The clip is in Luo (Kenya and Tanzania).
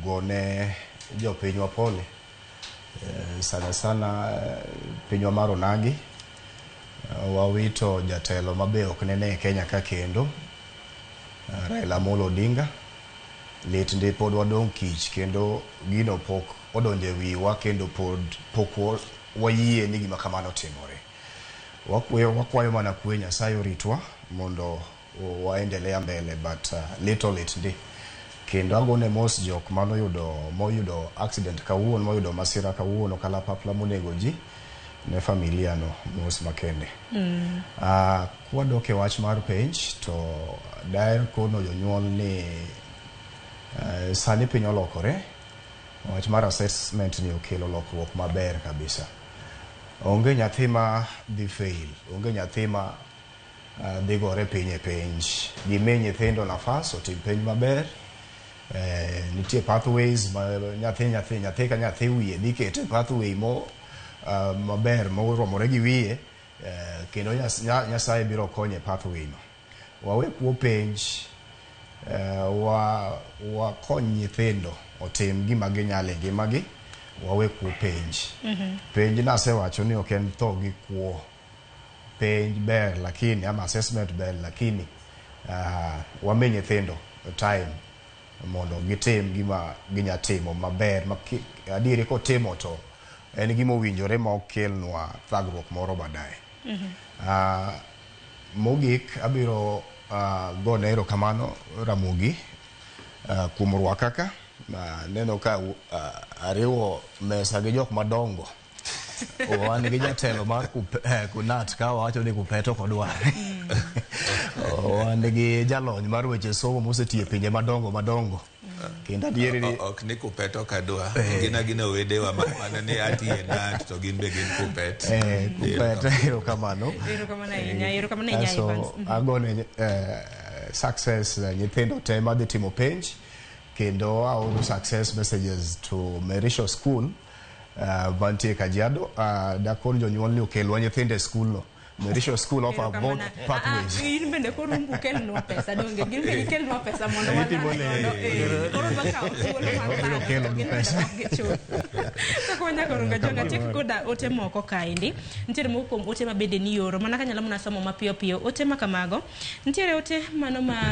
gone jopinywa pole. Sana sana pinywa mar Onagi. Wawito jatelo mabe ok nene e Kenya ka kendo. Raila Amolo Odinga. Lit ndi pod wadong' kich kendo gino pok odonjo e wiwa kendo pod pok wayie ni gima kamano otimore. Wakweyo, wakwayo mana kwe Nyasaye oritwa mondo waendelea mbele, but lit olit ndi. Kendo agone mos jok manoyudo moyudo accident kawuono, moyudo masira kawuono kalapapla monego ji ne familia no mos makende. Kwadok e wach mar penj to daher kono jonyuol ni sani piny olokore. Wach mar assessment ni okelo lokruok maber kabisa. Onge nyathi ma dhi fail, onge nyathi ma dhi gore piny e penj. Gimi nyithindo nafas otim penj maber. Nitie pathways ma nyathi ka nyathi wiye dhi kete pathway mo maber moromore gi wiye, kendo Nyasaye biro konye e pathway no. Wawe kuo penj, wakony nyithindo otim gima ginyalo e ngimagi, wawe kuo penj. Penj nasewacho ni ok en tho gi kuo. Penj ber lakini, ama assessment ber lakini, wami nyithindo time mondo gitim gima ginya timo maber ma adieri kotimo to en gima owinjore ma ok kelnwa thagruok moro baadaye. Mogik abiro gone erokamano Ramogi kuom rwaka ka. Aneno ka ariwo mesa gi jok madongo. Wan gi jatelo mar Kunat ka wacho ni Kupet ok odwar. Wan gi jalony mar weche somo mosetiyo e pinje madongo madongo. Kendo adieri ni Ok ni Kupet ok adwa. Gin agina wedewa mana ni atiye NAT to gin be gin Kupet. Kupet, erokamano. Erokamano ahinya, erokamano ahinya. So, Evans. Agone success nyithindo te madhi timo penj kendo aoro success messages to Merisho School mantie Kajiado. Dakon jonyuol ni okelwa nyithindo e school no. Merisho School offer both pathways. In bende koro umbu kelnwa pesa donge, gin be gikelnwa pesa mondo Itimo waland godo. Koro wakawo thuolo mar Wabiro lando, kelo to gin bende pesa. ok gichul. Kaka wanyako runga jonga tiek koda ote moko kaendi. Nitiere moko kuom ote ma bende nioro mana kanyalo mana somo mapiyo piyo ote ma kamago. Nitiere ote mano ma